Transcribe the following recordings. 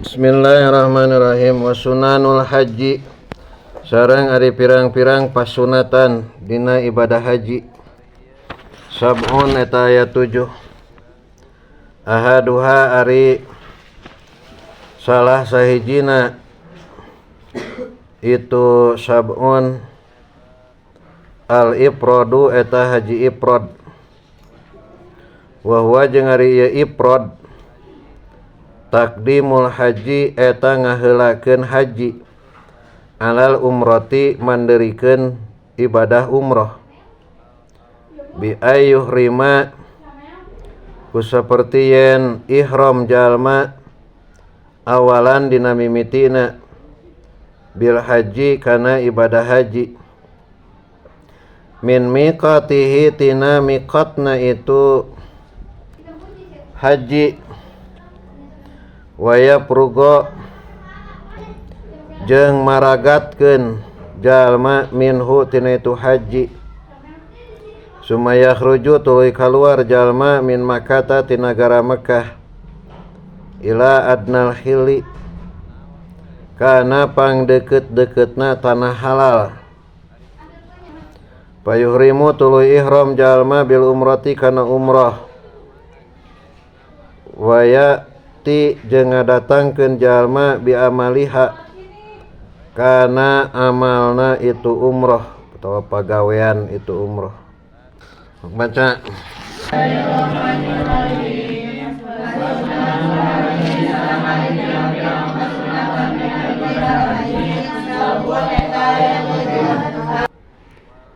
Bismillahirrahmanirrahim. Wa sunanul haji sareng ari pirang-pirang pasunatan dina ibadah haji. Sab'un eta aya 7. Ahaduha ari salah sahijina itu sab'un al ifradu eta haji ifrad. Wa huwa jeung ari ieu ifrad takdimul haji eta ngaheulakeun haji alal umrati manderikeun ibadah umroh bi ayyuhrima ku saperti yen ihram jalma awalan dina mimitina bil haji kana ibadah haji min miqatihi tina miqatna itu haji waya prugo jeung maragatkeun jalma minhu tina itu haji sumaya khruju tuluy kaluar jalma min Makkah ti nagara Mekah ila adnal hili kana pangdeukeut-deukeutna tanah halal payuhrimu tuluy ihram jalma bil umrati kana umrah waya ti jeung ngadatangkeun jalma bi amaliha kana amalna itu umroh atawa pagawean itu umroh. Baca.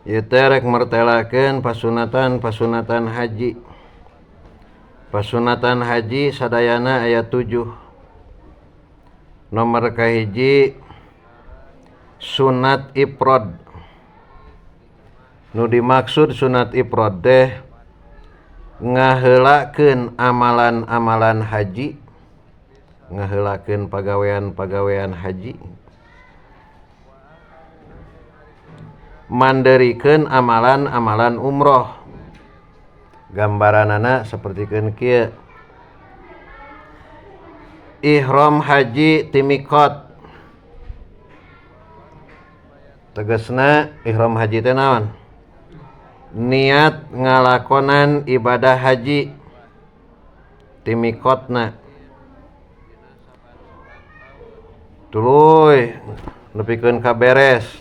Ieu teh rek mertelakeun pasunatan-pasunatan haji. Pasunatan haji sadayana aya 7. Nomor kahiji sunat ifrad. Nu dimaksud sunat ifrad teh ngaheulakeun amalan-amalan haji, ngaheulakeun pagawean-pagawean haji, manderikeun amalan-amalan umroh. Gambaranana sapertikeun kieu. Ihram haji ti miqat. Tegasna ihram haji teh naon? Niat ngalakonan ibadah haji ti miqatna. Tuluy nepikeun ka beres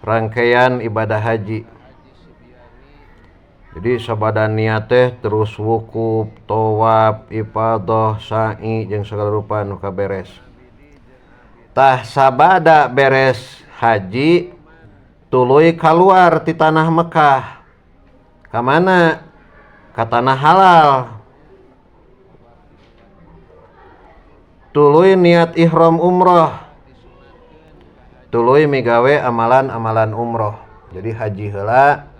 rangkaian ibadah haji. Jadi sabada niat teh terus wukuf, tawaf, ifadah, sa'i jeung sagala rupa nu kaberes. Tah sabada beres haji tuluy kaluar ti tanah Mekah. Ka mana? Ka tanah halal. Tuluy niat ihram umroh. Tuluy migawe amalan-amalan umroh. Jadi haji heula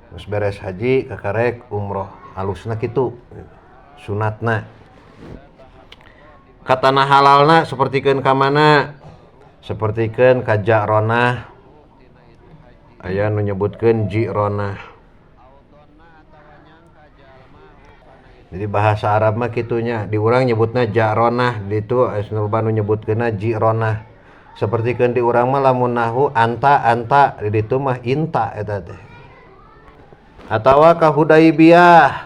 terus beres haji kakarek umroh, alusna kitu sunatna. Ka tanah halalna sapertikeun ka mana? Sapertikeun ka Ja'ronah. Aya nu nyebutkeun Ji'ronah. Jadi bahasa Arab mah kitunya, di urang nyebutna Ja'ronah, di ditu anu loba nu nyebutkeunna Ji'ronah. Sapertikeun di urang mah lamun nahu anta anta, di ditu mah inta eta teh. Atawa ka Hudaibiyah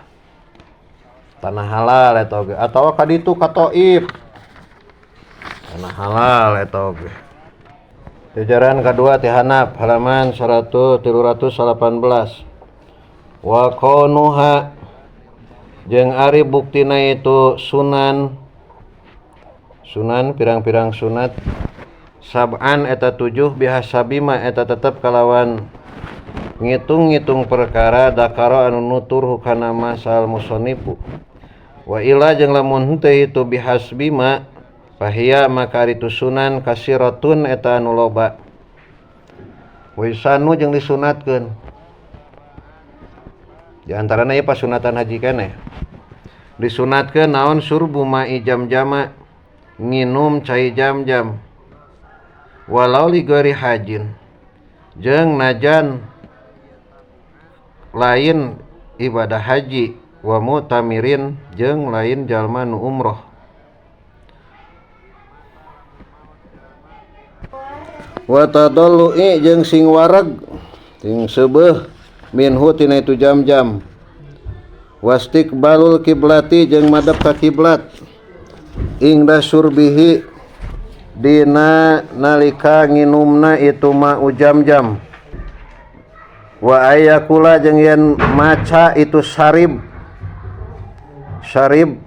tanah halal eta oge, atawa ka ditu ka Taif tanah halal eta oge. Jajaran kadua ti handap halaman 318. Wa kaunuha jeung ari buktina itu sunan sunan pirang-pirang sunat sab'an eta 7 bihasabima eta tetep kalawan ngitung-ngitung perkara dakara anu nutur hukana masal musonifu wa ila jeung lamun henteu itu bihasbima fahiya maka ari tu sunan kasiratun eta anu loba wa yusanu jeung disunatkeun. Di antarana ieu pasunatan haji keneh disunatkeun naon surbu ma'i jam-jama nginum cai jam-jam walau li ghairi hajin jeung najan lain ibadah haji wa mu'tamirin jeung lain jalma nu umroh. Wa tadallu'i jeung sing wareg sing seubeuh minhu tina itu jam-jam. Wastiqbalul kiblati jeung madep ka kiblat ingda surbihi dina nalika nginumna itu ma'u jam-jam. Wa ayakula jeung yen maca itu sarib sarib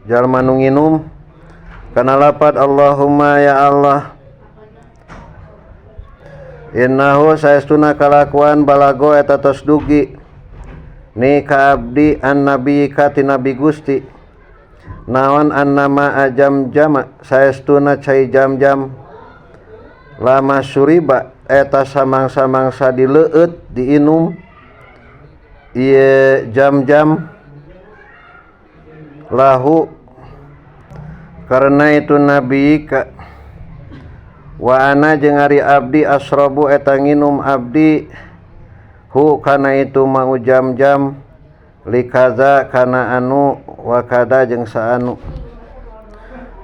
jalma nu nginum kana lapat Allahumma ya Allah innahu saestuna kalakuan balago eta tos dugi ni ka abdi an nabi ka ti nabi Gusti naon annama ajam jama saestuna cai jam-jam lama suriba eta samang-samangsa dileueut diinum ieu jam-jam lahu karena itu nabi ka wa ana jeung ari abdi asrabu eta nginum abdi hu kana itu mau jam-jam likaza kana anu wa kada jeung saanu.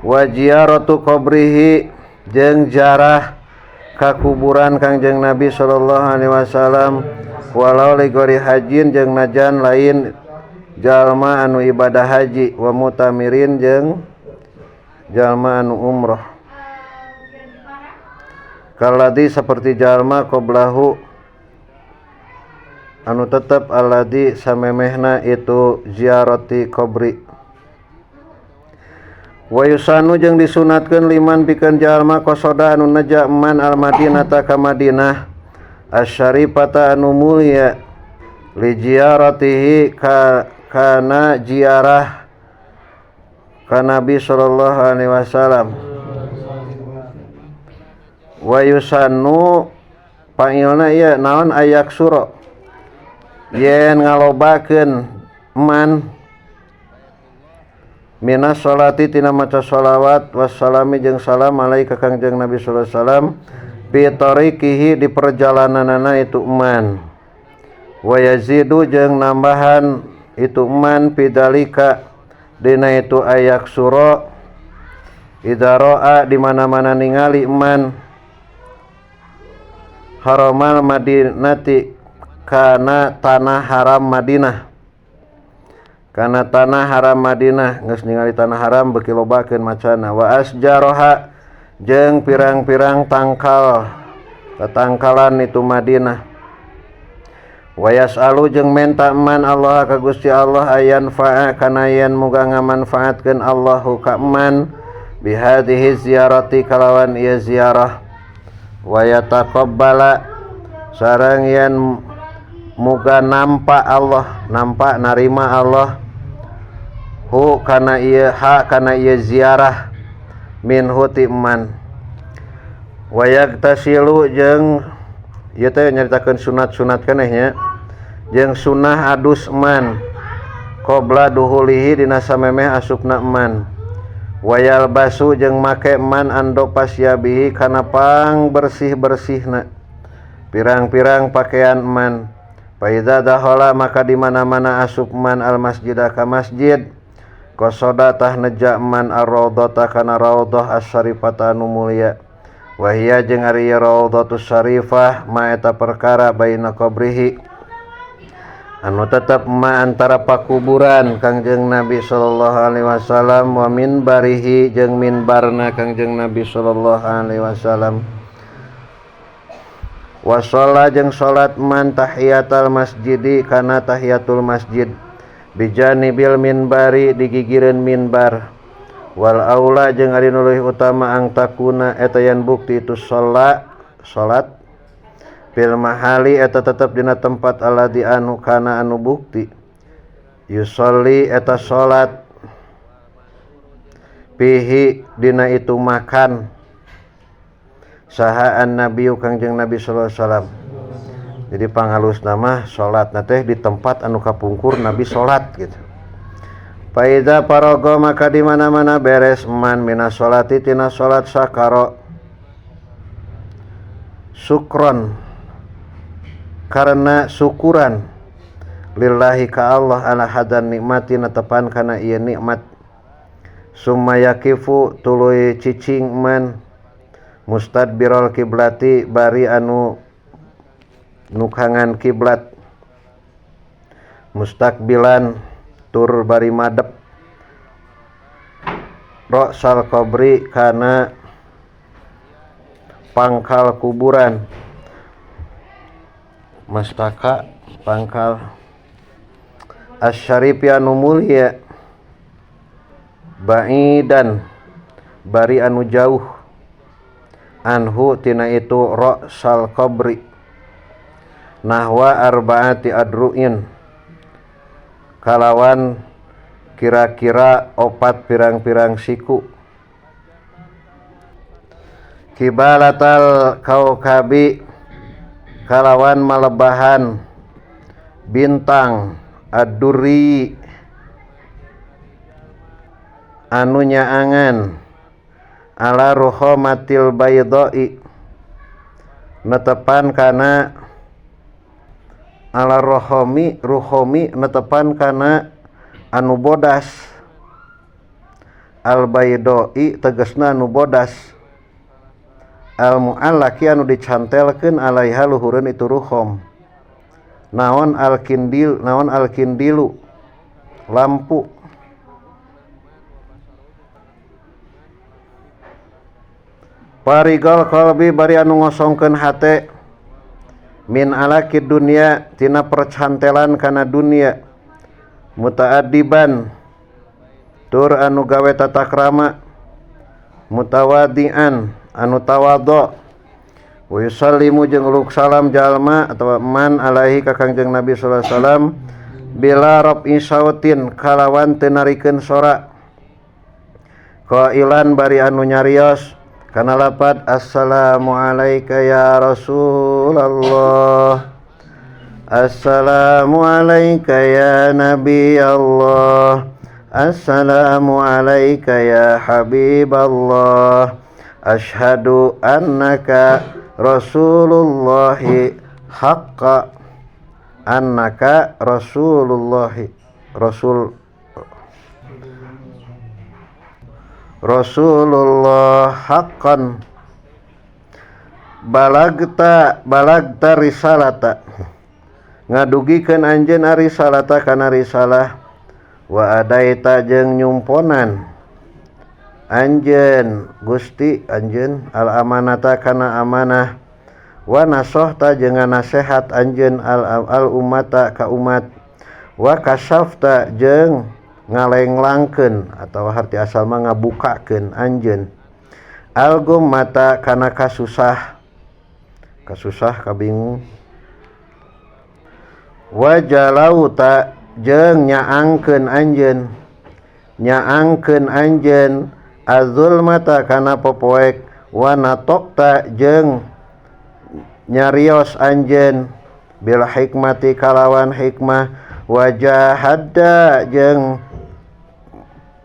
Wa ziyaratu qabrihi jeung jarah ka kuburan Kangjeng Nabi sallallahu alaihi wasallam walau li gori hajin jeung najan lain jalma anu ibadah haji wa mutamirin jeung jalma anu umroh kaladi seperti jalma qoblahu anu tetep aladi samemehna itu ziarati qabri. Wa yusanu jeung disunatkeun liman pikeun jalma qasoda anu neja man al madinata ka Madinah asyarifata anu mulia li ziaratihi ka kana ziarah ka Nabi sallallahu alaihi wasallam. Wa yusanu pangilna ieu naon ayak suro yen ngalobakeun man minas sholati tina maca sholawat wassalami jeung salam alaika Kangjeng Nabi sallallahu alaihi wasallam bi tariqihi di perjalananana itu man wa yazidu jeung nambahan itu man pidalika dina itu ayak suro idza ra'a di mana-mana ningali man haramal madinati kana tanah haram Madinah kana tanah haram Madinah geus ningali tanah haram beuki lobakeun macana wa asjaroha jeung pirang-pirang tangkal tatangkalan itu Madinah wa yasalu jeung menta man Allah ka Gusti Allah ayan fa'a kana yen muga ngamanfaatkeun Allahu ka man bihadhihi ziyarati kalawan ieu ziarah wa yataqabbala sareng yen muga nampa Allah nampa narima Allah hu kana ieu ha kana ieu ziarah minhu ti man wa yagtasilu jeung ieu teh nyaritakeun sunat-sunat keneh nya jeung sunah adus man qabla duhulihi dina samemeh asupna man wa yalbasu jeung make man ando pasyabihi kana pang bersih-bersihna pirang-pirang pakaian man. Fa iza dakhala maka di mana-mana asup man al masjida ka masjid qasoda tah neja man ar-raudhata kana raudhah asy-syarifata anu mulia wa hiya jeung ari raudhatus syarifah ma eta perkara baina qabrihi anu tetep ma antara pakuburan Kangjeng Nabi sallallahu alaihi wasallam wa minbarihi jeung minbarna Kangjeng Nabi sallallahu alaihi wasallam. Wa sholla jeung salat man tahiyatal masjidi kana tahiyatul masjid bijanibil minbari digigireun minbar wal aula jeung ari nu leuwih utama ang takuna eta yen bukti itu sholla salat fil mahali eta tetep dina tempat alladzi anu kana anu bukti yusolli eta salat fihi dina itu makan saha an-nabiyyu Kangjeng Nabi sallallahu alaihi wasallam. Jadi panghalusna mah salatna teh di tempat anu kapungkur Nabi salat gitu. Fa iza paraga maka di mana-mana beres man minas sholati tina salat sakaro sukron karena syukuran lillahi ka Allah ala hadan nikmati netepan kana ieu nikmat summa yakifu tuluy cicing man Mustadbirul kiblati bari anu nukangan kiblat. Mustakbilan tur bari madep ra'sal qabri kana pangkal kuburan. Mastaka pangkal asyarif anu mulia ba'idan bari anu jauh anhu tina itu ra'sal qabri nahwa arba'ati adru'in kalawan kira-kira opat pirang-pirang siku. Kibalatal kaukabi kalawan malebahan bintang ad-durri anu nyaangan ala ruhamatil baydai netepan kana ala rohomi ruhomi netepan kana anu bodas al baydai tegasna anu bodas al mu'allaki anu dicantelkeun alaiha luhureun itu ruhom naon al kindil naon al kindilu lampu. Parigal qalbi bari anu ngosongkeun hate min alaki dunya tina percantelan kana dunia mutaaddiban tur anu gawe tata krama mutawadian anu tawadhu wa yusallimu jeung uluk salam jalma atawa man alaihi ka Kangjeng Nabi sallallahu alaihi wasallam bila raf'i sautin kalawan teu narikeun sora qailan bari anu nyarios kana lapad assalamu alayka ya Rasulullah assalamu alayka ya Nabi Allah assalamu alayka ya Habiballah asyhadu annaka Rasulullahi haqqa annaka Rasulullahi Rasulullah haqqan balagta balagta risalata ngadugikeun anjeun risalata kana risalah wa adaita jeung nyumponan anjeun Gusti anjeun al amanata kana amanah wa nasohta jeung nasehat anjeun al ummata ka umat wa kasafta jeung ngalenglangkeun atawa harti asal mah ngabukakeun anjeun algum mata kana kasusah kasusah kabingung wa jalauta jeung nyaangkeun anjeun azulmata kana popoek wa natokta jeung nyarios anjeun bil hikmati kalawan hikmah wa jahadda jeung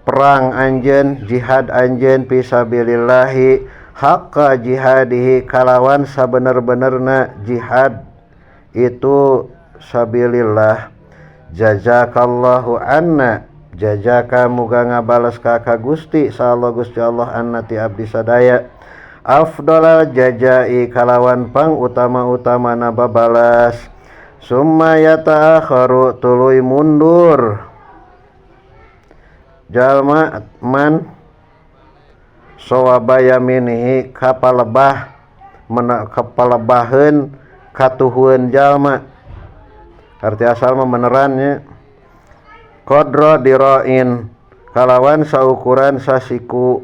perang anjeun jihad anjeun fisabilillahi haqqa jihadihi kalawan sabener-benerna jihad itu sabilillah jazakallahu anna jazaka muga ngabales ka Gusti sallallahu Gusti Allah anna ti abdi sadaya afdalal jazai kalawan pang utama-utamana babalas summa yata'akharu tuluy mundur jalma man sawaba yaminihi kapalebah kapalebaheun katuhueun jalma arti asal mah menerannya qadra dirain kalawan saukuran sasiku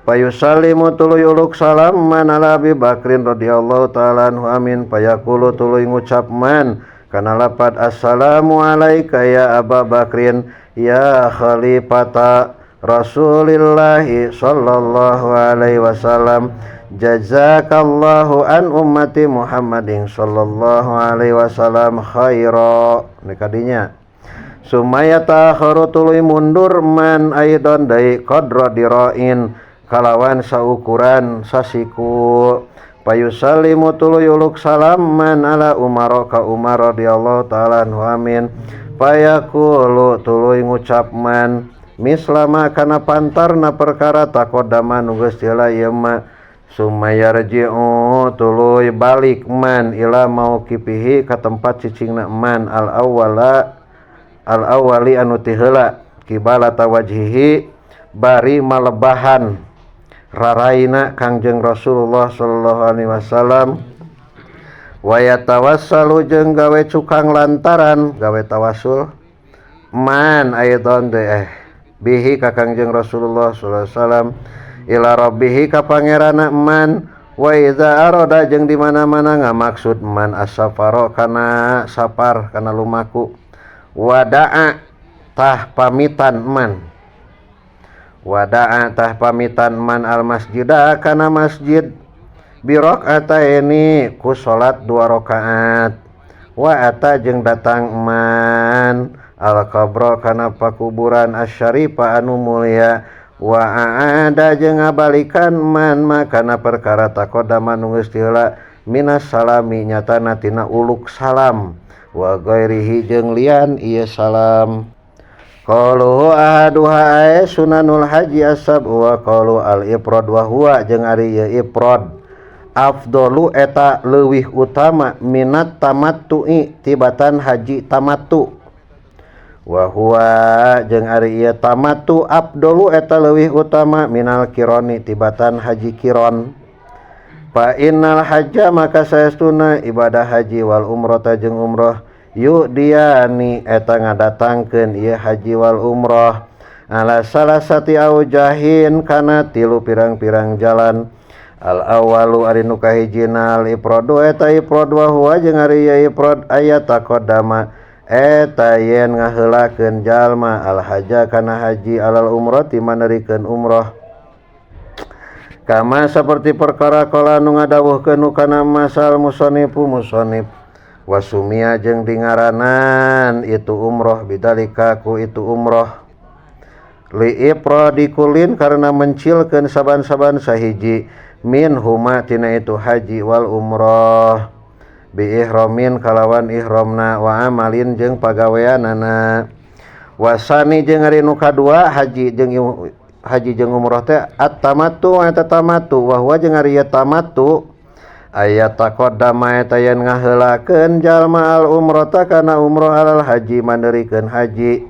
payusallimu tuluy uluk salam man ala Abi Bakrin radhiyallahu ta'ala anhu amin payaqulu tuluy ngucap man kana lapad assalamu alayka ya Aba Bakrin ya khalifata Rasulillahi sallallahu alaihi wasallam jazakallahu an ummati Muhammadin sallallahu alaihi wasallam khaira nikadinya sumaya ta'akharu tuluy mundur man aidon deui qadra dirain kalawan saukuran sasiku payusallimu tuluy uluk salam man ala Umar ka Umar radhiyallahu ta'ala anhu amin payaqulu tuluy ngucap man Mislama kana pantarna perkara taqaddama nu geus heula ieu ma summa yarji'u tuluy balik man ila mauqifihi ka tempat cicingna man al awwala al awwali anu ti heula kibalata wajhihi bari malebahan raraina Kangjeng Rasulullah sallallahu alaihi wasallam wa yatawassalu jeung gawe cukang lantaran gawe tawasul man aidon de bihi ka Kangjeng Rasulullah sallallahu alaihi wasallam ila rabbihi ka pangeranna man wa iza arada jeung di mana-mana ngamaksud man as-safara kana safar kana lumaku wada'a tah pamitan man wada'a tah pamitan man al masjida kana masjid bi rakaataini ku salat 2 rakaat wa ata jeung datang man al qabra kana pakuburan asyarifa anu mulia wa aada jeung ngabalikan man makana perkara taqaddama nu geus tiheula minas salami nyatana tina uluk salam wa ghairihi jeung lian ieu salam. Qalu ahaduha sunanul haji as-sab'u wa qalu al-ifrad wa huwa jeung ari ieu ifrad afdalu eta leuwih utama minat tamattu'i tibatan haji tamattu wa huwa jeung ari ieu tamattu afdalu eta leuwih utama minal kironi tibatan haji kiron. Fa innal hajja maka saestuna ibadah haji wal umrata jeung umrah yudiani eta ngadatangkeun ieu haji wal umrah ala salasati aujahin kana tilu pirang-pirang jalan. Al awalu ari nu kahijina al ifradu eta ifrad wa huwa jeung ari ieu ifrad aya taqaddama eta yen ngaheulakeun jalma al haja kana haji alal umrati manerikeun umrah kama saperti perkara kala nu ngadawuhkeun kana masal musanifu musannif wasumia jeung dingaranan itu umroh bidalika ku itu umroh li ifradi kulin karena mencilkeun saban-saban sahiji min huma tina itu haji wal umroh bi ihramin kalawan ihramna wa amalin jeung pagaweanana wasani jeung ari nu kadua haji jeung umroh teh at-tamattu eta tamattu wa huwa jeung ari tamattu aya taqaddama eta yen ngaheulakeun jalma al umrata kana umroh alal haji manderikeun haji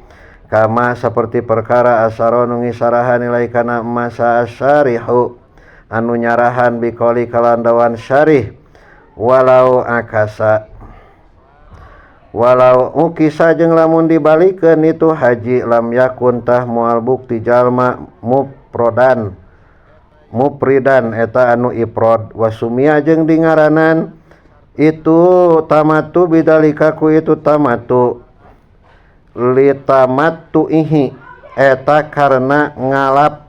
kama saperti perkara asaro nu ngisarahan nilai kana masa asyarihu anu nyarahan biqoli kalandawan syarih walau akasa walau ukisa jeung lamun dibalikeun itu haji lam yakun tah moal bukti jalma mufrodan mufridan eta anu ifrad wasumia jeung dingaranan itu tamattu bidalika ku itu tamattu litamattu ihi eta karena ngalap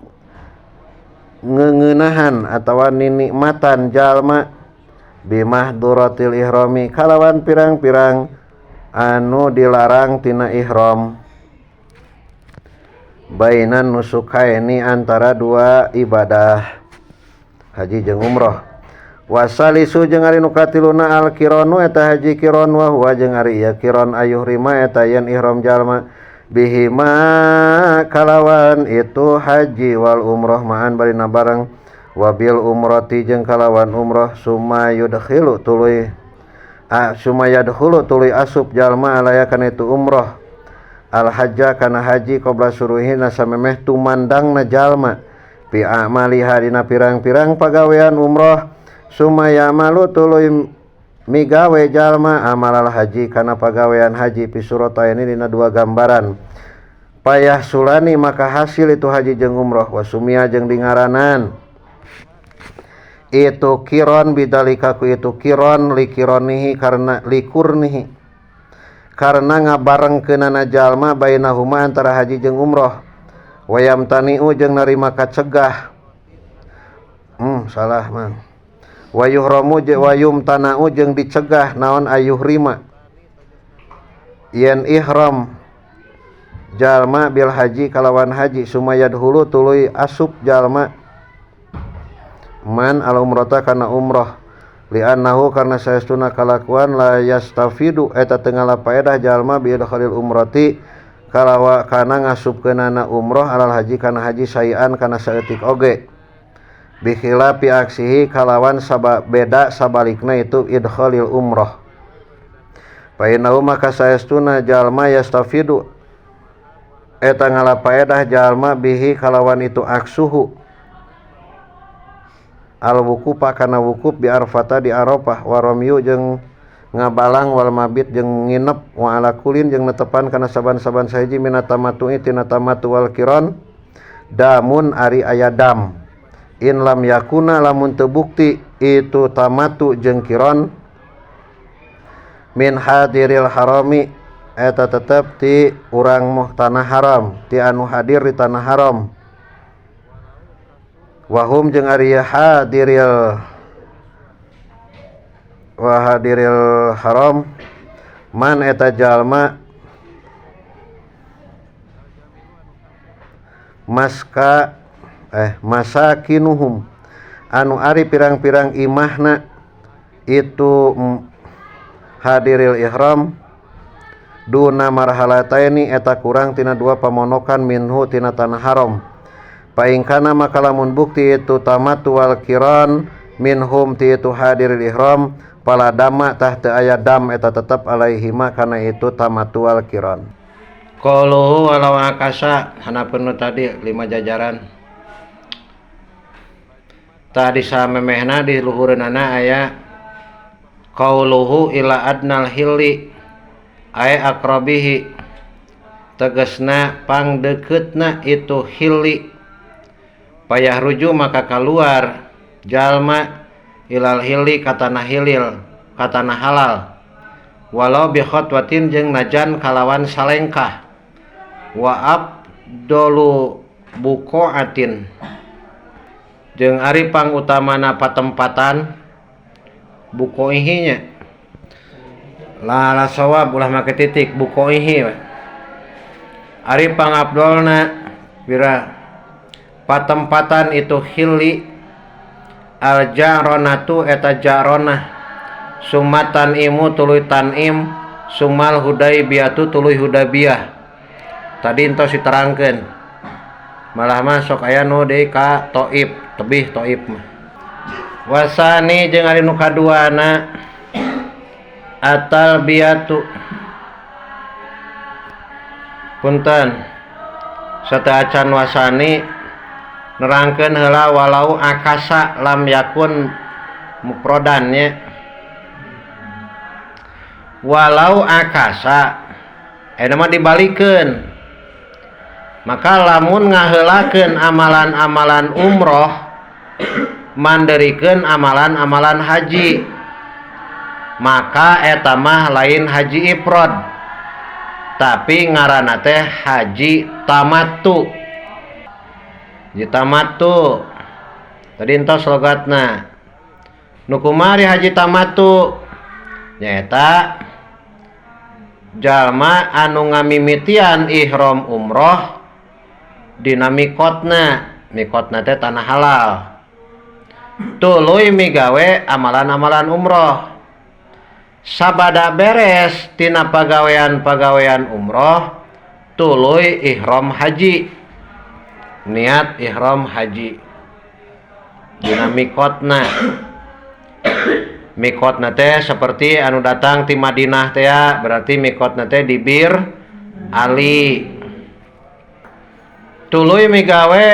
ngeuneunahan atawa ninikmatan jalma bimahduratil ihrami kalawan pirang-pirang anu dilarang tina ihram bainan nusukaini antara dua ibadah haji jeung umroh. Wasalisu jeung ari nu katiluna al kironu eta haji kiron wa huwa jeung ari ieu kiron ayuhrima eta yen ihram jalma bihima kalawan itu haji wal umroh ma'an barina bareng wabil umrati jeung kalawan umroh summa yudkhilu tuluy summa yadkhulu tuluy asup jalma alaya kana itu umroh al hajja kana haji qabla suruhina samemeh tumandangna jalma fi amaliha dina pirang-pirang pagawean umroh summa ya'malu tuluy migawe jalma amalal haji kana pagawean haji fi surataini dina dua gambaran payah sulani maka hasil itu haji jeung umroh wasumia jeung dingaranan itu kiron bidalika ku itu kiron likironihi karena likurnihi karena ngabarengkeunana jalma bainahuma antara haji jeung umroh wayam taniu jeung narima kacegah salah mang wayuhramu wayum tanau jeung dicegah naon ayuhrima yen ihram jalma bil haji kalawan haji sumayadhulu tuluy asup jalma man al umrata kana umroh li'annahu karena saestuna kalakuan la yastafidu eta teu ngalapaedah jalma bi idkhalil umrati kalawa kana ngasupkeunana umroh alal haji kana haji sayan kana saeutik oge bikhilafi aksihi kalawan beda sabalikna itu idkhalil umroh fa innahu maka saestuna jalma yastafidu eta ngalapaedah jalma bihi kalawan itu aksuhu al wukufa kana wukuf bi arfata di Arafah wa ramyu jeung ngabalang wal mabit jeung nginep wa ala kulin jeung netepan kana saban-saban sahiji minat tamattu'i tina tamattu wal qiran damun ari aya dam in lam yakuna lamun teu bukti itu tamattu jeung qiran min hadiril harami eta tetep ti urang tanah haram ti anu hadir di tanah haram wahum jeung ari hadiril wa hadiril haram man eta jalma maska masakinuhum anu ari pirang-pirang imahna itu hadiril ihram duna marhalataini eta kurang tina dua pamonokan minhu tina tanah haram paingkana maka lamun bukti itu tamattu wal qiran minhum ti itu hadiril ihram pala dama tah teu aya dam eta tetep alaihima kana itu tamattu wal qiran. Qauluhu walau akasa hanapeun nu tadi 5 jajaran. Tadi samemehna di luhureunana aya qauluhu ila adnal hilli ay aqrabihi tegasna pangdekeutna itu hilli payah ruju maka keluar jalma ilal hilli katana hilil katana halal walau bi khatwatin jeung najan kalawan salengkah wa abdolu buqaatin jeung ari pangutamana patempatan buqaihi nya la sawab ulah make titik buqaihi ari pangabdolna bira patempatan itu hilli al jaronatu eta jaronah sumatan imu tuluy tanim sumal hudaibiyatu tuluy hudaibiyah tadi entos diterangkeun malah mah sok aya nu deui ka Taif tebih Taif mah wasani jeung ari nu kaduana atal biyatu punten sateuacan wasani nerangkeun heula walau akasa lam yakun mufrodan nya walau akasa eta mah dibalikeun maka lamun ngaheulakeun amalan-amalan umroh manderikeun amalan-amalan haji maka eta mah lain haji ifrad tapi ngaranna teh haji tamattu. Haji tamattu tadi entos logatna nu kumari haji tamattu nyaeta jalma anu ngamimitian ihram umroh dina mikotna mikotna teh tanah halal tuluy migawe amalan-amalan umroh sabada beres tina pagawean-pagawean umroh tuluy ihram haji niat ihram haji dina mikotna mikotna teh seperti anu datang ti Madinah teh ya, berarti mikotna teh di Bir Ali tuluy migawe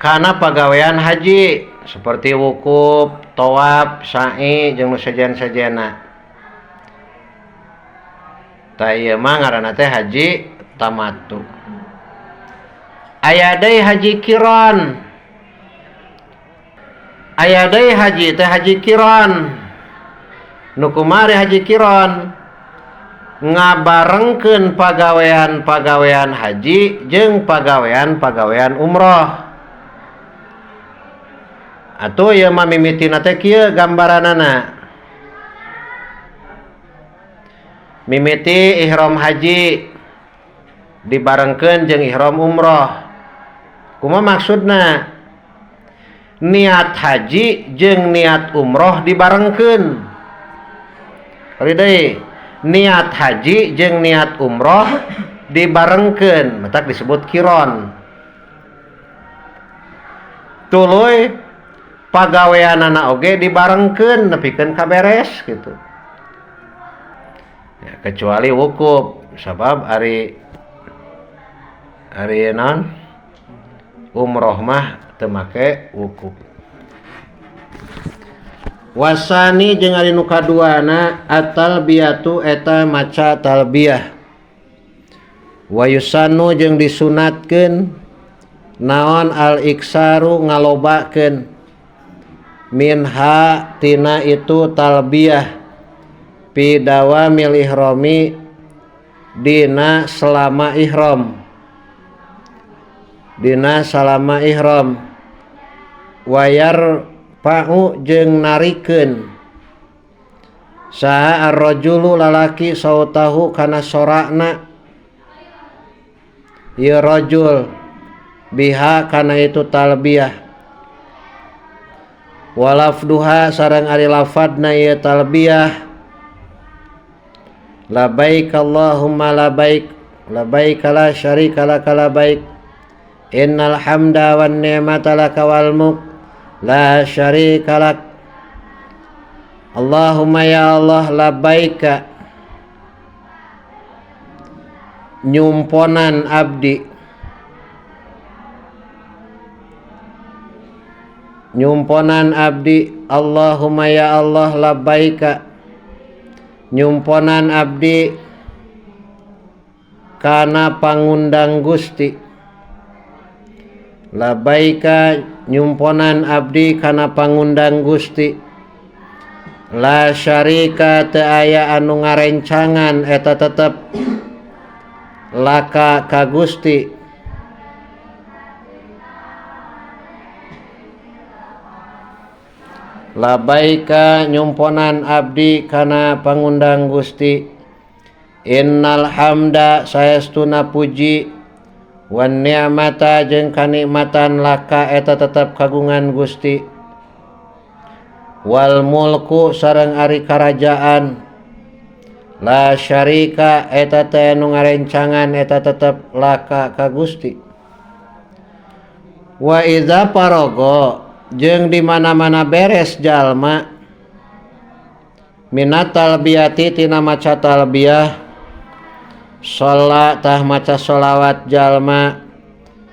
kana pagawean haji seperti wukuf, tawaf, sa'i jeung nu sejen-sejena tah ieu mah ngaranna teh haji tamattu. Aya deui haji qiran aya deui haji teh haji qiran nu kumari haji qiran ngabarengkeun pagawean-pagawean haji jeung pagawean-pagawean umroh atuh ieu mah mimitina teh kieu gambaranana mimiti ihram haji dibarengkeun jeung ihram umroh kumaha maksudna niat haji jeung niat umroh dibarengkeun kali deui niat haji jeung niat umroh Dibarengkeun matak disebut kiron. Tuluy pagaweanana oge dibarengkeun nepikeun ka beres gitu. Ya, kecuali wukuf sabab ari ari naon umroh mah teu make wukuf. Wasani jeung ari nu kaduana at-talbiyatu eta maca talbiyah. Wa yusanu jeung disunatkeun naon al-iksaru ngalobakeun minha tina itu talbiyah fi dawamil ihrami dina selama ihram, dina salama ihram. Wayar pa'u jeung narikeun saha ar-rajulu lalaki sautahu kana sorana ieu rajul biha kana itu talbiyah. Walafduha sareng ari lafadna ieu talbiyah labbaik Allahumma labbaik labbaik la syarika laka labbaik innal hamda wan ni'mata laka wal mulk la syarika lak. Allahumma ya Allah labbaika nyumponan abdi, nyumponan abdi. Allahumma ya Allah labbaika nyumponan abdi kana pangundang Gusti. Labbaika nyumponan abdi kana pangundang Gusti. La syarika teu aya anu ngarencangan eta tetep laka ka Gusti. Labbaika nyumponan abdi kana pangundang Gusti. Innal hamda saestuna puji wan ni'mata jeung kanikmatan laka eta tetep kagungan Gusti. Wal mulku sareng ari karajaan la syarika eta teh nu ngarencangan eta tetep laka ka Gusti. Wa iza paraga jeung di mana-mana beres jalma minat talbiyati tina maca talbiyah sholat tah maca sholawat jalma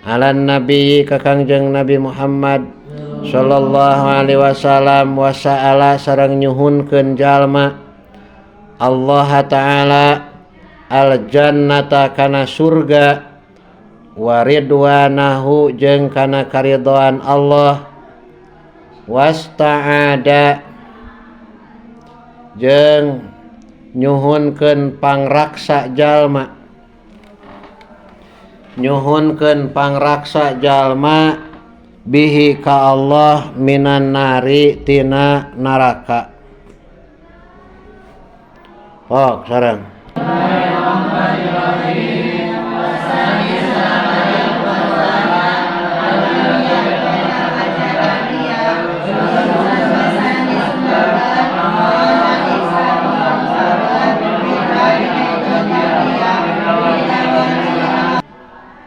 ala nabi ka Kangjeng Nabi Muhammad sallallahu alaihi wasallam wa sa'ala sareng nyuhunkeun jalma Allah ta'ala al jannata kana surga wa ridwanahu jeung kana karidhoan Allah wasta'ada jeung nyuhunkeun pangraksa jalma, nyuhunkeun pangraksa jalma bihi ka Allah minan nari tina neraka. Oh, sareng.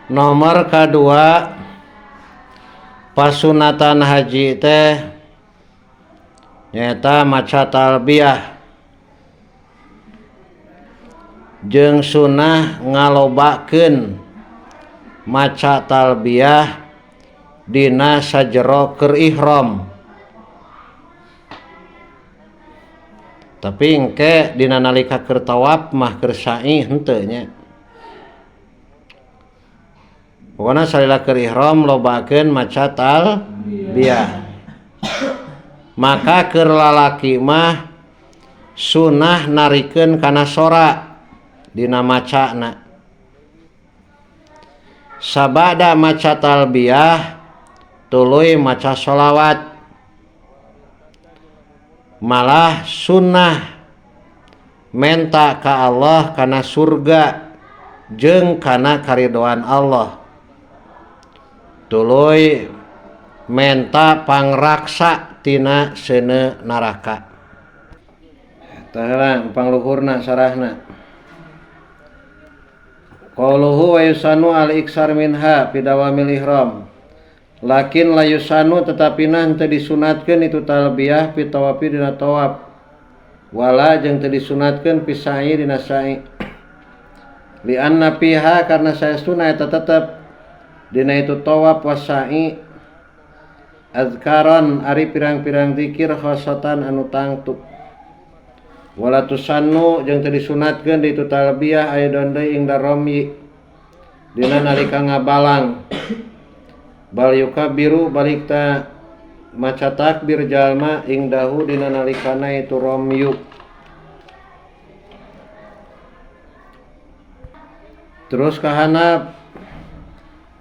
Nomor kedua pasunatan haji teh nyaeta maca talbiyah jeung sunah ngalobakeun maca talbiyah dina sajero keur ihram. Tapi engke dina nalika keur tawaf mah keur sa'i henteu nya. Pokona salila keur ihram lobakeun maca talbiyah. Maka keur lalaki mah sunah narikeun kana sora dina macana. Sabada maca talbiyah tuluy maca sholawat. Malah sunnah menta ka Allah kana surga jeung kana karidoan Allah. Tuluy menta pangraksa tina seuneu neraka. Tah pangluhurna sarahna. Qauluhu wa yusanu al-iksar minha fi dawamil ihram. Lakin la yusanu tetapi nah teu disunatkeun itu talbiyah fi tawafi dina tawaf. Wala jeung teu disunatkeun fi sa'i dina sa'i. Li anna fiha karna saestuna eta tetep dina itu tawaf wa sa'i azkaran ari pirang-pirang zikir khosatan anu tangtu. Wala tusannu jeung teu disunatkeun di itu talbiyah aidon deui ing daromyi dina nalika ngabalang. Bal yukabiru balik ta maca takbir jalma ing dahu dina nalikana itu romyu. Terus kahanap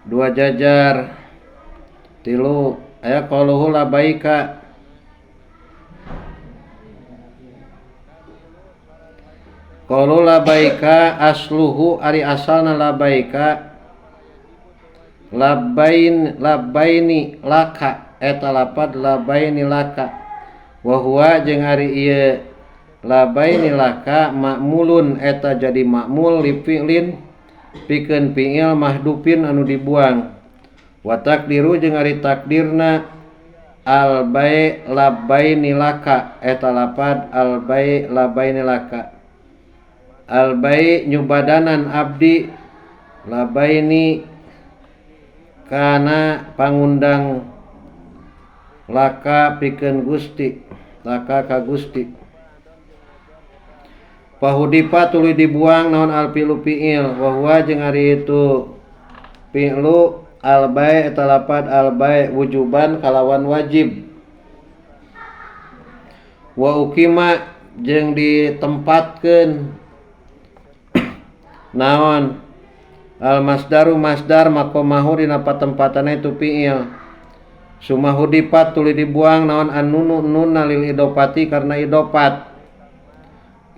dua jajar tilu aya qaluhu labaika. Qalu labaika asluhu ari asalna labaika labain labaini laka eta lapad labaini laka wa huwa jeung ari ieu labaini laka ma'mulun eta jadi ma'mul li fi'lin pikeun fi'il mahdufin anu dibuang wa takdiru jeung ari takdirna al bai labaini laka eta lapad al bai labaini laka al bai nyubadanan abdi labaini kana pangundang laka pikeun Gusti laka ka Gusti. Pahudipa tuluy dibuang naon al fi'lu fi'il wa huwa jeung ari itu fi'lu al bai eta lapad al bai wujuban kalawan wajib wa ukima jeung ditempatkeun naon al masdaru masdar maqamahu dina patempatana itu fi'il sumahudipat tuluy dibuang naon annunu nunna lil idopati karena idopat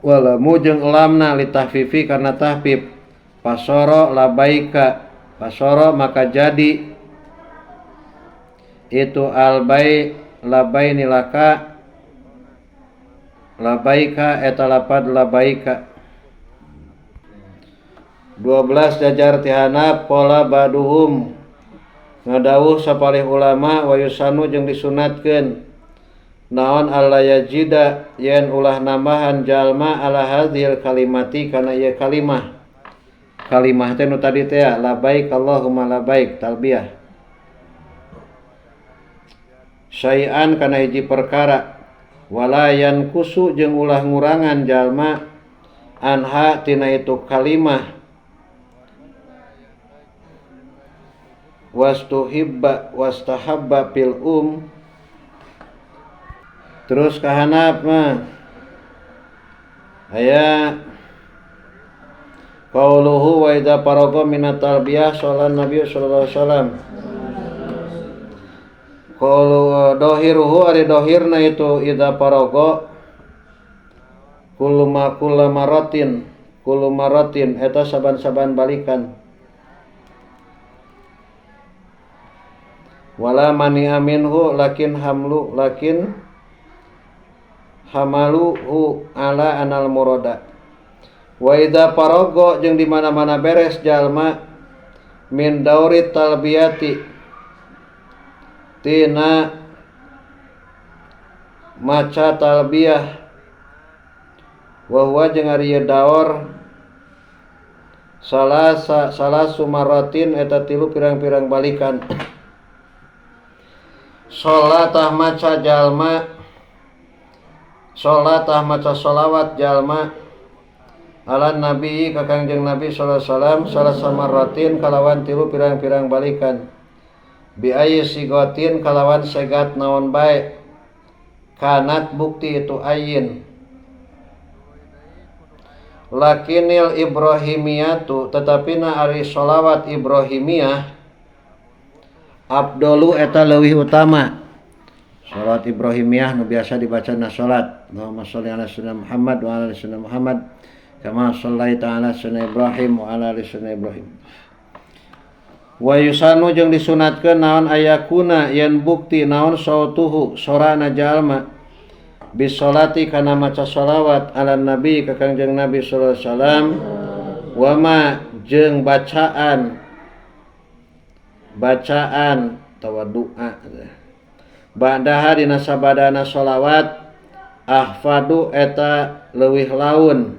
walamu jeung lamna li tahfifi karena tahfif pasoro labaika pasoro maka jadi itu al bai labaini laka labaika eta lapad labaika. 12 jajar tihanap qala baduhum ngadawuh sapalih ulama wa yusanu jeung disunatkeun naon alla yajida yen ulah nambahan jalma ala hadhil kalimati kana ieu kalimah. Kalimah teh nu tadi teh labaik Allahumma labaik talbiyah syai'an kana hiji perkara wala yankusu jeung ulah ngurangan jalma anha tina itu kalimah wastuhibba wastahabba fil um. Terus kahanap mah aya qauluhu wa idza faraga minat talbiyah sholat Nabi sallallahu alaihi wasallam. Qaulu dohiruhu ari dohirna itu idza faraga kullu ma kullu maratin eta saban-saban balikan wala mani'a minhu lakin hamlu lakin hamaluhu ala anal murada. Wa idza faraga jeung di mana-mana beres jalma min dauri talbiyati tina maca talbiyah wa huwa jeung ari daur salasa salasu maratin eta tilu pirang-pirang balikan. Salatah maca jalma salatah maca sholawat jalma ala nabi ka Kangjeng Nabi sallallahu alaihi wasallam salasa maratin kalawan tilu pirang-pirang balikan bi ayyi sigotin kalawan segat naon bae kanat bukti itu ayin lakinil ibrahimiyatu tetapi na ari sholawat ibrahimiyah abdolu eta leuwih utama. Salat Ibrahimiyah nu biasa dibaca na salat Allahumma sholli ala sayyidina Muhammad wa ala ali sayyidina Muhammad kama shallaita ala sayyidina Ibrahim wa ala ali sayyidina Ibrahim. Wa yusanu jeung disunatkeun naon ayakuna yen bukti naon sautuhu sorana jalma bisolati kana maca sholawat ala nabi ka Kangjeng Nabi sallallahu alaihi wasallam wa ma jeung bacaan bacaan atawa doa ba'daha dina sabadana sholawat ahfadu eta leuwih laun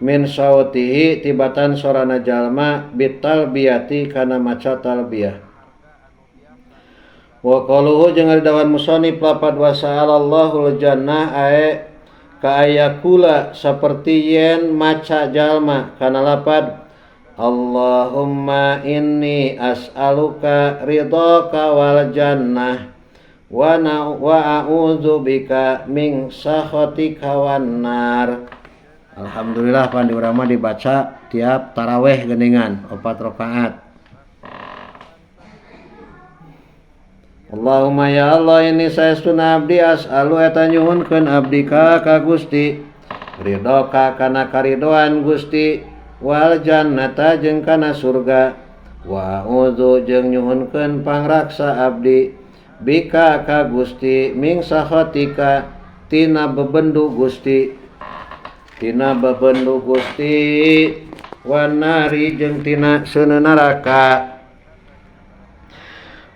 min sautihi tibatan sorana jalma bitalbiyati kana maca talbiyah. Wa qaluhu jeung ari dawan musannif lapad wa sa'alallahul jannah ae ka ayakula saperti yen maca jalma kana lapad Allahumma inni as'aluka ridhaka wal jannah wa a'udzu bika min sakhatika wan nar. Alhamdulillah pan di urang mah dibaca tiap taraweh geuningan 4 rakaat. Allahumma ya Allah ini saestuna abdi as'alu eta nyuhunkeun abdi ka Gusti ridhoka kana karidoan Gusti wal jannata jeung kana surga wa a'udzu jeung nyuhunkeun pangraksa abdi bika ka Gusti ming sakhatika tina bebendu Gusti tina bebendu Gusti wan nari jeung tina seuneu neraka.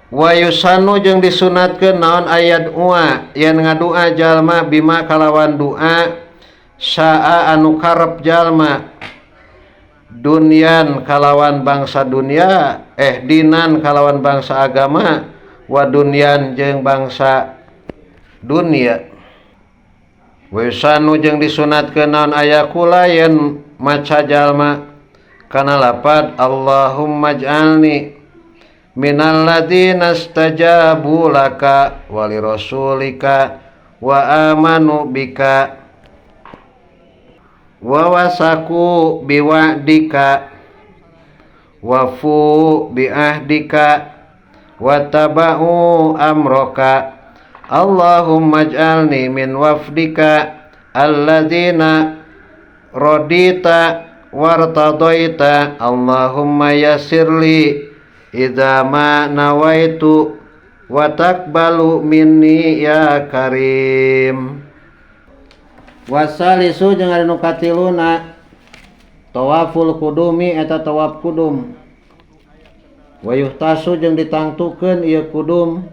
Wa yusanu jeung disunatkeun naon ayat ua yen ngadua jalma bima kalawan doa saa anu karep jalma dunyan kalawan bangsa dunia dinan kalawan bangsa agama wa dunyan jeung bangsa dunia. Wa yusanu jeung disunatkeun naon ayakula yen maca jalma kana lapad Allahumma ij'alni minal ladzina istajabu laka wa li rasulika wa amanu bika wa wasaku biwa'dika wa fu biahdika wa taba'u amraka Allahumma ij'alni min wafdika alladzina radita wartadaita Allahumma yassirli idza ma nawaitu wa taqbalu minni ya karim. Wasalisu jeung ari nu katiluna tawaful kudumi eta tawaf kudum. Wa yuhtasu jeung ditangtukeun ieu kudum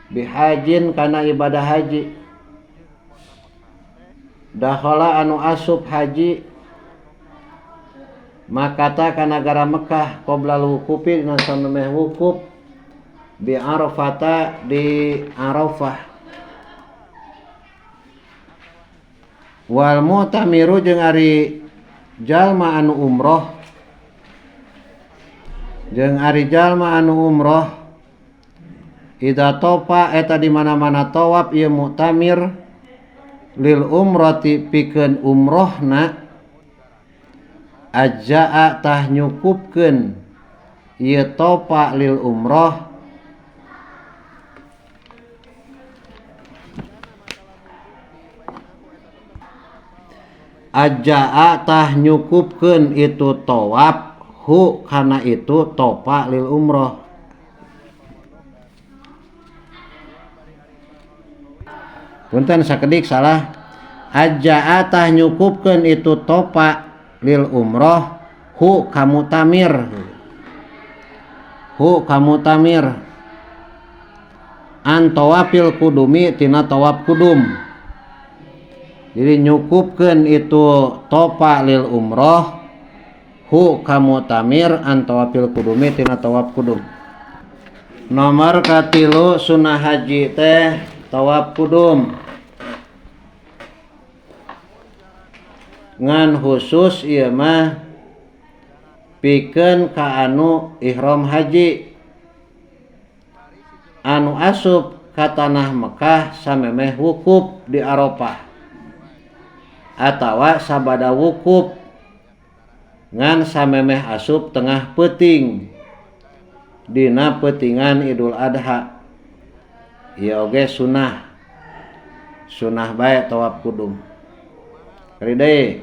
bihajin kana ibadah haji. Dakhala anu asup haji makata ka nagara Mekah qoblal wuqufi dina samemeh wukuf bi Arafata di Arafah. Wal mu'tamiru jeung ari jalma anu umroh jeung ari jalma anu umroh idza tofa eta di mana-mana tawaf ieu mu'tamir lil umrati pikeun umrohna ajaa tah nyukupkeun ieu tofa lil umroh ajaa tah nyukupkeun itu tawaf hu kana itu tofa lil umroh. Punten sakedik salah. Ajaa tah nyukupkeun itu tofa lil umroh hu kamu tamir hu kamu tamir an tawafil kudumi tina tawaf kudum. Jadi nyukupkeun itu tofa lil umroh hu kamu tamir an tawafil kudumi tina tawaf kudum. Nomor katilu sunah haji teh tawaf kudum ngan khusus ieu mah pikeun ka anu ihram haji anu asup ka tanah Mekah samemeh wukuf di Arafah atawa sabada wukuf ngan samemeh asup tengah peuting dina peutingan Idul Adha. Ieu oge sunah sunah bae tawaf kudum. Kali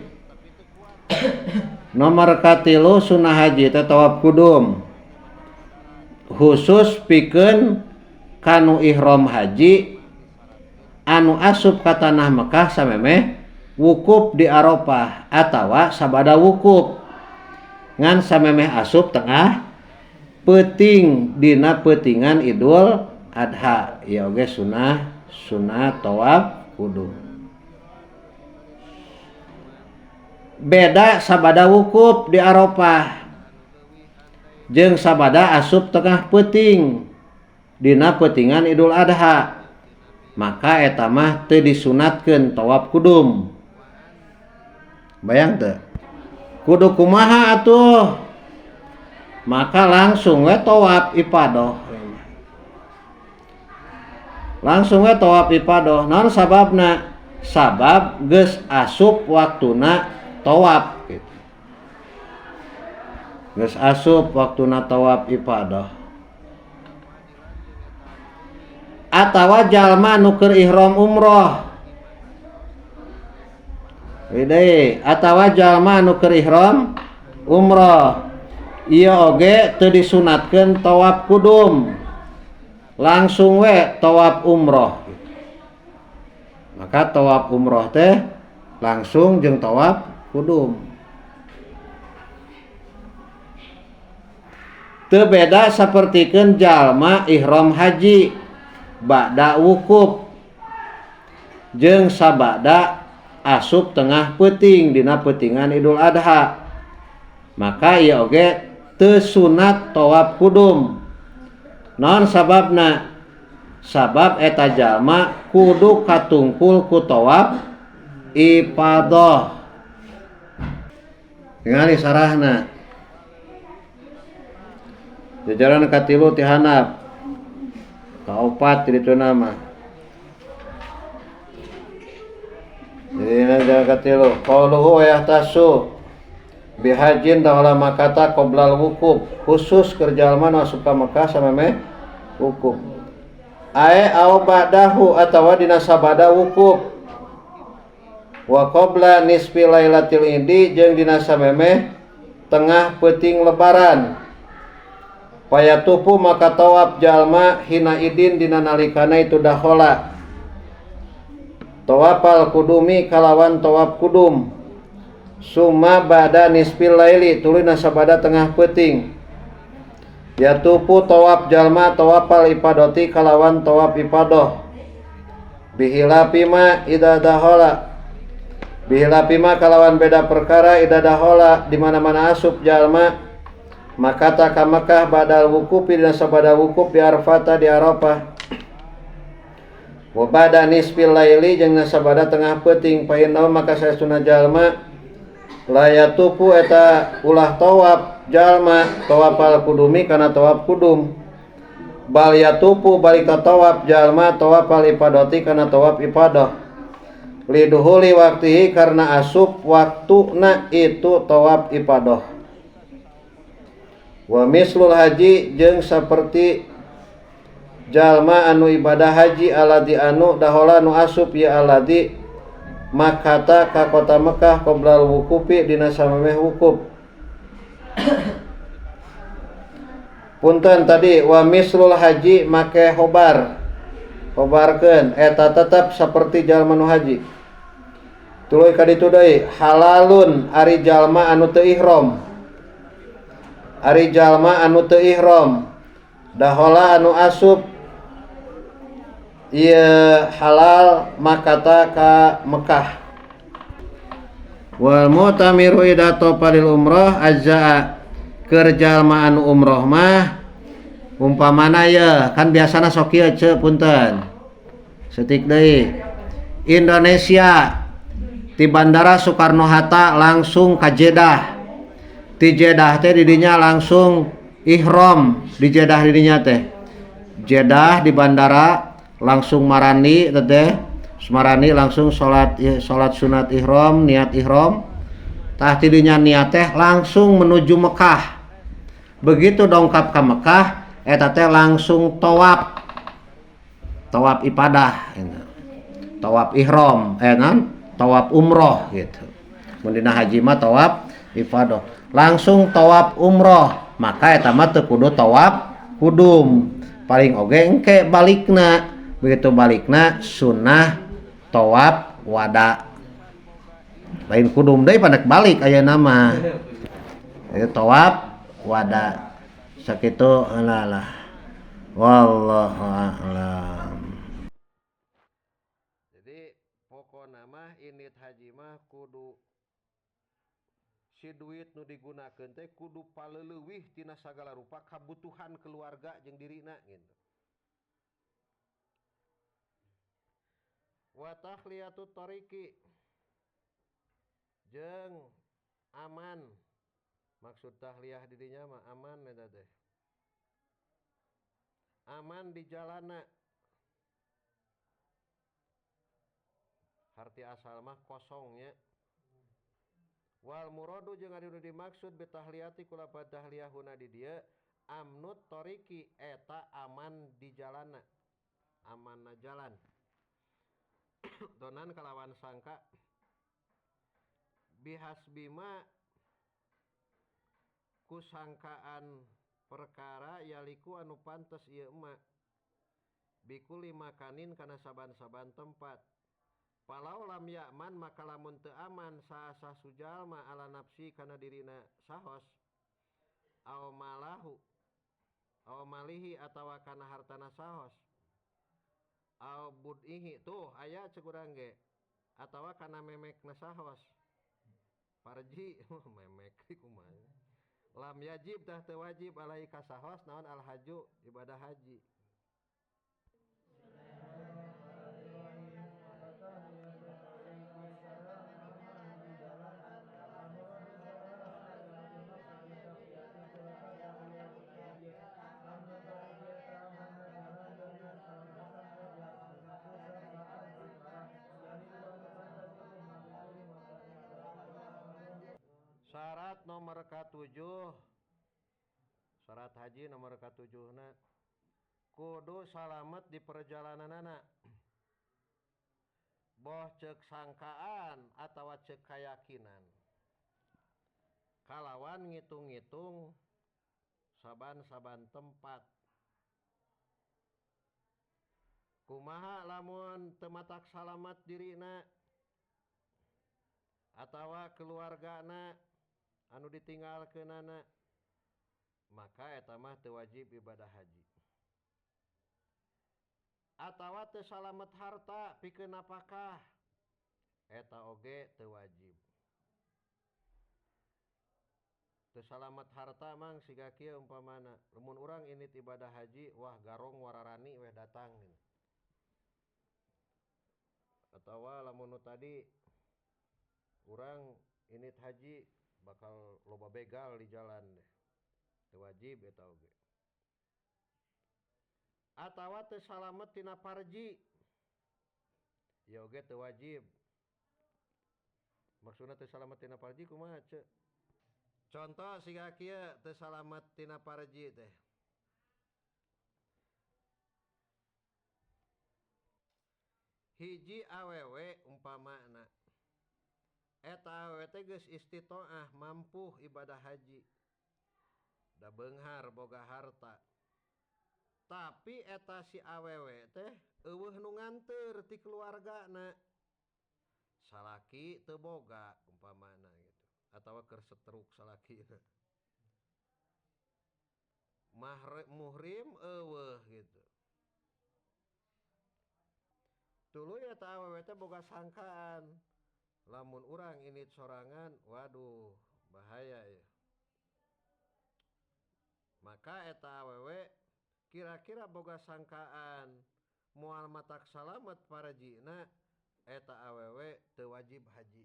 nomor katilu sunah haji teh tawaf kudum khusus pikeun kanu ihram haji anu asup ka tanah Mekah samemeh wukuf di Arafah atawa sabada wukuf Ngan samemeh asup tengah peuting dina peutingan Idul Adha ieu oge sunah sunah tawaf kudum. Beda sabada wukuf di Arafah jeung sabada asup tengah peuting dina peutingan Idul Adha maka eta mah teu disunatkeun tawaf kudum. Bayang teu? Kudu kumaha atuh? Maka langsung we tawaf ifadah. Langsung we tawaf ifadah. Naon sababna? Sabab geus asup waktuna tawaf gitu. Geus asup waktuna tawaf ifadah. Atawa jalma nu keur ihram umroh. Deui, atawa jalma nu keur ihram umroh. Ieu oge teu disunatkeun tawaf kudum. Langsung we tawaf umroh. Maka tawaf umroh teh langsung jeung tawaf kudum. Teu beda sapertikeun jalma ihram haji ba'da wukuf jeung sabada asup tengah peuting dina peutingan Idul Adha. Maka ieu oge teu sunat tawaf kudum. Naon sababna? Sabab eta jalma kudu katungkul ku tawaf ifadah. Tingali sarahna. Jajaran katilu ti handap. Kaopat ti dituna mah. Jadi jajaran katilu qauluhu wa yahtasu bihajin dahala makata qoblal wukuf, khusus keur jalma nu asup ka Mekah samemeh wukuf. Ae au ba'dahu atawa dina sabada wukuf. Wa qabla nisfi lailatil idi jeung dina samemeh tengah peuting lebaran. Payatufu maka tawaf jalma hina idin dina nalikana itu dahola. Tawafal kudumi kalawan tawaf kudum. Summa ba'da nisfil laili tuluy nasabada tengah peuting. Yatufu tawaf jalma tawafal ifadati kalawan tawaf ifadah. Bihilafi ma idza dahola. Bihilafi ma kalawan beda perkara idza dahola di mana-mana asup jalma maka ta ka Mekah badal wukufi dina sabada wukuf di Arafah di Arafah. Wa ba'da nisfil laili jeung nasabada tengah peuting fa inna maka saestuna jalma la yatufu eta ulah tawaf jalma tawafal kudumi kana tawaf kudum. Bal yatufu balik tawaf jalma tawafal ifadati kana tawaf ifadah. Liduhuli waktihi karena asup waktuna itu tawaf ifadah. Wa mislul haji jeung saperti jalma anu ibadah haji aladi anu dahola nu asup ya aladi makata ka kota Mekah qoblal wukufi dina samemeh wukuf. Punten tadi wa mislul haji make hobar. Hobarkeun eta tetep saperti jalma nu haji. Tuluy ka ditu deui halalun ari jalma anu teu ihram. Ari jalma anu teu ihram dahola anu asup ieu halal makata ka Mekah. Wal mu'tamiru idza tafa lil umrah ajza'a keur jalma anu umroh mah umpamana ye kan biasana sok ieu ceu punten setik deui Indonesia ti Bandara Soekarno Hatta langsung ka Jeddah. Ti Jeddah teh didinya langsung ihram di Jeddah didinya teh. Jeddah di bandara langsung marani teh. Marani langsung salat sunat ihram, niat ihram. Tah tidinya niat teh langsung menuju Mekah. Begitu dongkap ka Mekah eta teh langsung tawaf. Tawaf ibadah gitu. Tawaf ihram, tawaf umroh gitu. Mun dina haji mah tawaf ifadah. Langsung tawaf umroh, maka eta mah teu kudu tawaf kudum. Paling oge engke balikna, begitu balikna sunnah tawaf wada. Lain kudum deui panek balik aya nama. Tawaf wada sakitu lah. Wallahu a'lam. Jadi pokona mah indit haji mah kudu si duit nu digunakeun teh kudu paleleuwih tina sagala rupa kabutuhan keluarga jeung dirina gitu. Wa takhliyatu tariqi jeung aman. Maksud tahliyah di dinya mah aman eta teh. Aman di jalana. Harti asal mah kosongnya. Wal muradu jeung ari nu dimaksud bi tahliyati kulapat tahliyah huna di dieu amnut tariqi eta aman di jalana. Amanna jalan. Donan kalawan sangka bihasbima kusangkaan perkara yaliku anu pantes ieu emak bikuli makanin kana saban-saban tempat. Palau lam ya'man maka lamun teu aman saasa sujalma ala nafsi kana dirina sahos aw malahu aw malihi atawa kana hartana sahos aw budihi tuh aya cek urang ge atawa kana memekna sahos parji memek kumaha lam yajib tah teu wajib alai ka sahos naon al haju ibadah haji. Syarat nomor ke-7, syarat haji nomor ke-7 na kudu salamet di perjalananana. Boh cek sangkaan atawa cek kayakinan. Kalawan ngitung-ngitung saban-saban tempat. Kumaha lamun teu matak salamet dirina atawa keluargana anu ditinggalkeunana, maka eta mah teu wajib ibadah haji. Atawa teu salamet harta pikeun napakah, eta oge teu wajib. Teu salamet harta mang siga kieu umpamana, lamun urang indit ibadah haji, wah garong wararani weh datang gitu. Atawa lamun nu tadi urang indit haji bakal loba begal di jalan deh. Teu wajib eta oge. Atawa teu salamet tina parji. Ya oge teu wajib. Maksudna teu salamet tina parji kumaha ce? Contoh siga kieu teu salamet tina parji teh. Hiji awewe umpamana eta awewe teh geus istitoah mampu ibadah haji. Da beunghar boga harta. Tapi eta si awewe teh eueuh nu nganteur ti keluargana. Salaki teu boga umpamana gitu. Atawa keur setruk salakina. Muhrim eueuh gitu. Tuluy eta awewe teh boga sangkaan. Lamun urang indit sorangan, waduh bahaya ya. Maka eta awewe kira-kira boga sangkaan moal matak salamet parajina, eta awewe teu wajib haji.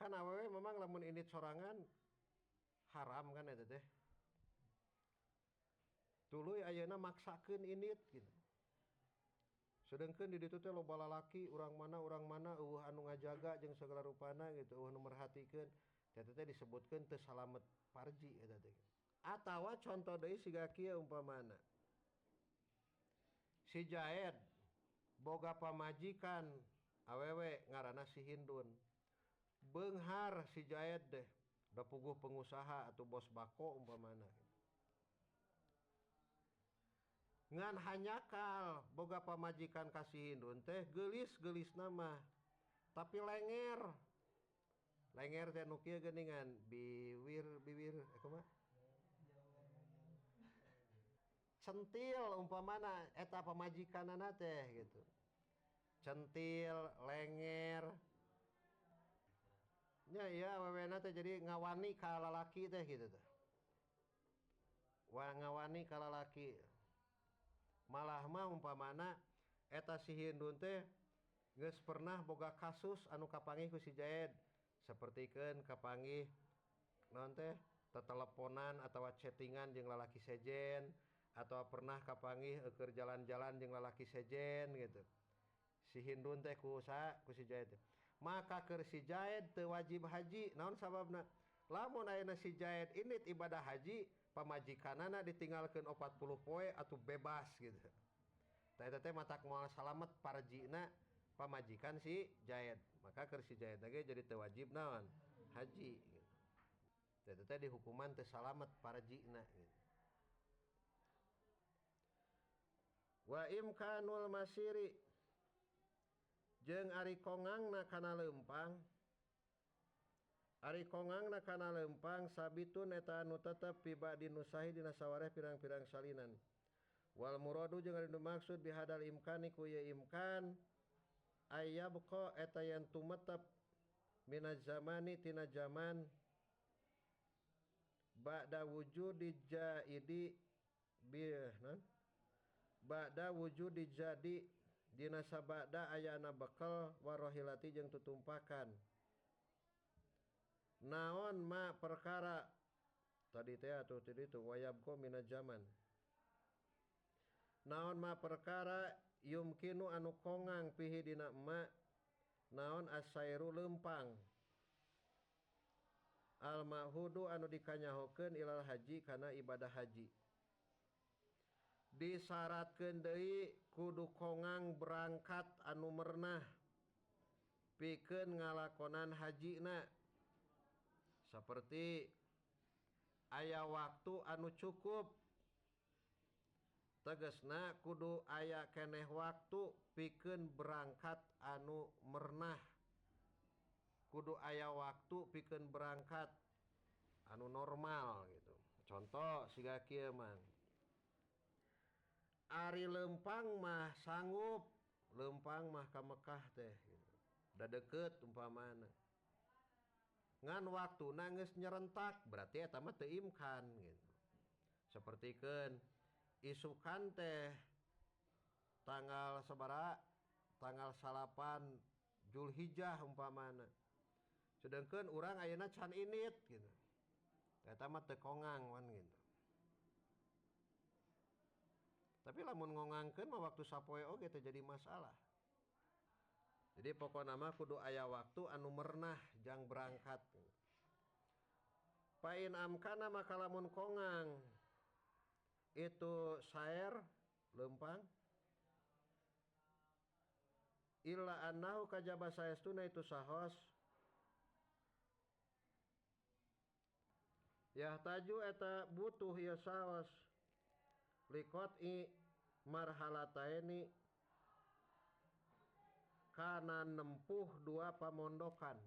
Kan awewe memang lamun indit sorangan haram kan eta teh. Tuluy ayeuna maksakeun indit gitu. Sedengkeun di ditu teh loba lalaki, urang mana eueuh anu ngajaga jeung sagala rupana gitu, eueuh nu merhatikeun. Eta teh disebutkeun teu salamet parji eta teh. Atawa contoh deui siga kieu umpamana. Si Jaed boga pamajikan awewe ngaranna si Hindun. Beunghar si Jaed deh, da puguh pengusaha atau bos bako umpamana. Ngan hanyakal boga pamajikan ka si Hindun teh geulis-geulisna mah Tapi lenger. Lenger teh nu kieu geuningan biwir-biwir kumaha? Centil umpamana eta pamajikanana teh gitu. Centil, lenger. Nya ieu awewena teh jadi ngawani ka lalaki teh gitu teh. Ngawani ka lalaki. Malah mah umpamana eta si Hindun teh geus pernah boga kasus anu kapanggih ku si Zaid. Sapertikeun kapanggih naon teh teteleponan atawa chattingan jeung lalaki sejen atau pernah kapanggih keur jalan-jalan jeung lalaki sejen gitu. Si Hindun teh ku saha ku si Zaid. Maka keur si Zaid teu wajib haji. Naon sababna? Lamun ayeuna si Zaid indit ibadah haji, pamajikanana ditinggalkeun 40 poe atuh bebas gitu. Tah eta teh matak moal salamet parjina pamajikan si Zaid. Maka keur si Zaid ge jadi teu wajib naon? Haji gitu. Tah eta teh dihukuman teu salamet parjina gitu. Wa imkanul masiri jeung ari kongangna kana leumpang. Ari kongangna kana leumpang sabitun eta anu tetep piba dinusahi dina sawareh pirang-pirang salinan. Wal muradu jeung ari nu maksud bihadal imkani ku ieu imkan ayyabqa eta yen tumetep minaz zamani tina zaman ba'da wujudi jaidi bi naon ba'da wujudi jadi dina sabada ayana bekel warohilati jeung tutumpakan. Naon ma perkara tadi teh atuh tadi tu wayabqa minaz zaman. Naon ma perkara yumkinu anu kongang pihi dina ma naon asairu lempang al mahudu anu dikanyahokeun ilal haji kana ibadah haji. Disyaratkeun deui kudu kongang berangkat anu mernah pikeun ngalakonan hajina. Seperti aya waktu anu cukup, tegesna kudu aya keneh waktu pikeun berangkat anu mernah. Kudu aya waktu pikeun berangkat anu normal gitu. Contoh siga kieu mang. Ari lempang mah sanggup, lempang mah ka Mekah teh gitu. Da deukeut umpamana. Ngan waktuna geus nyerentak berarti eta mah teu imkan gitu. Sapertikeun isukan teh tanggal sabaraha? Tanggal 9 Julhijjah umpamana. Sedangkan urang ayeuna can init gitu. Eta mah teu kongang wan gitu. Tapi lamun ngongangkeun mah waktu sapoe oge teu jadi masalah. Jadi pokona mah kudu aya waktu anu mernah jang berangkat. Pain amkana maka lamun kongang itu saer lempang illa annahu kajaba saestuna itu sahos yahtaju eta butuh ieu sahos liqati marhalataini kana nempuh dua pamondokan,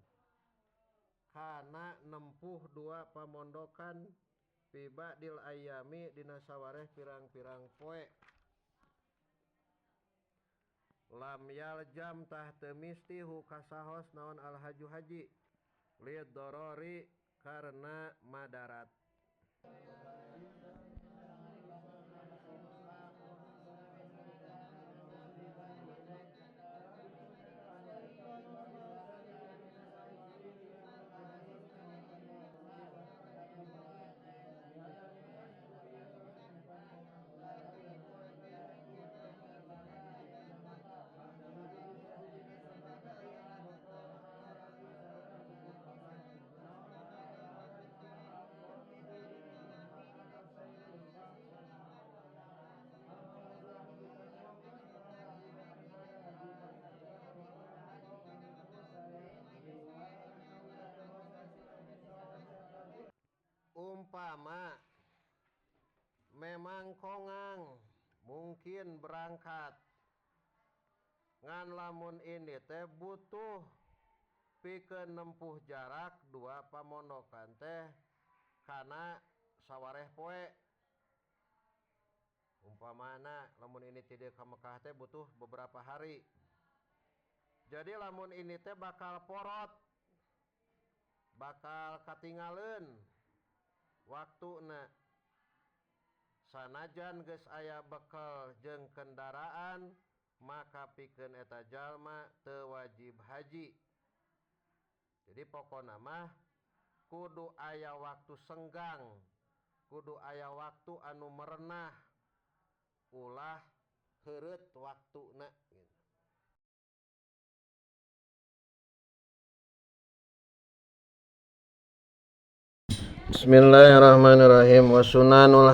kana nempuh dua pamondokan fi ba'dil ayami dina sawareh pirang-pirang poe. Lam yaljam tah teu misti hu kasahos naon alhaju haji lid dorori karena madarat. Umpama memang kongang mungkin berangkat, ngan lamun ini teh butuh Pikeun nempuh jarak dua pamondokan teh kana sawareh poe. Umpamana lamun ini ti dieu ka Mekah teh butuh beberapa hari. Jadi lamun ini teh bakal porot, bakal katingaleun waktuna. Sanajan geus aya bekal jeung kendaraan, maka pikeun eta jalma teu wajib haji. Jadi pokona mah kudu aya waktu senggang, kudu aya waktu anu merenah, ulah heureut waktuna gitu. Bismillahirrahmanirrahim. Wa sunanul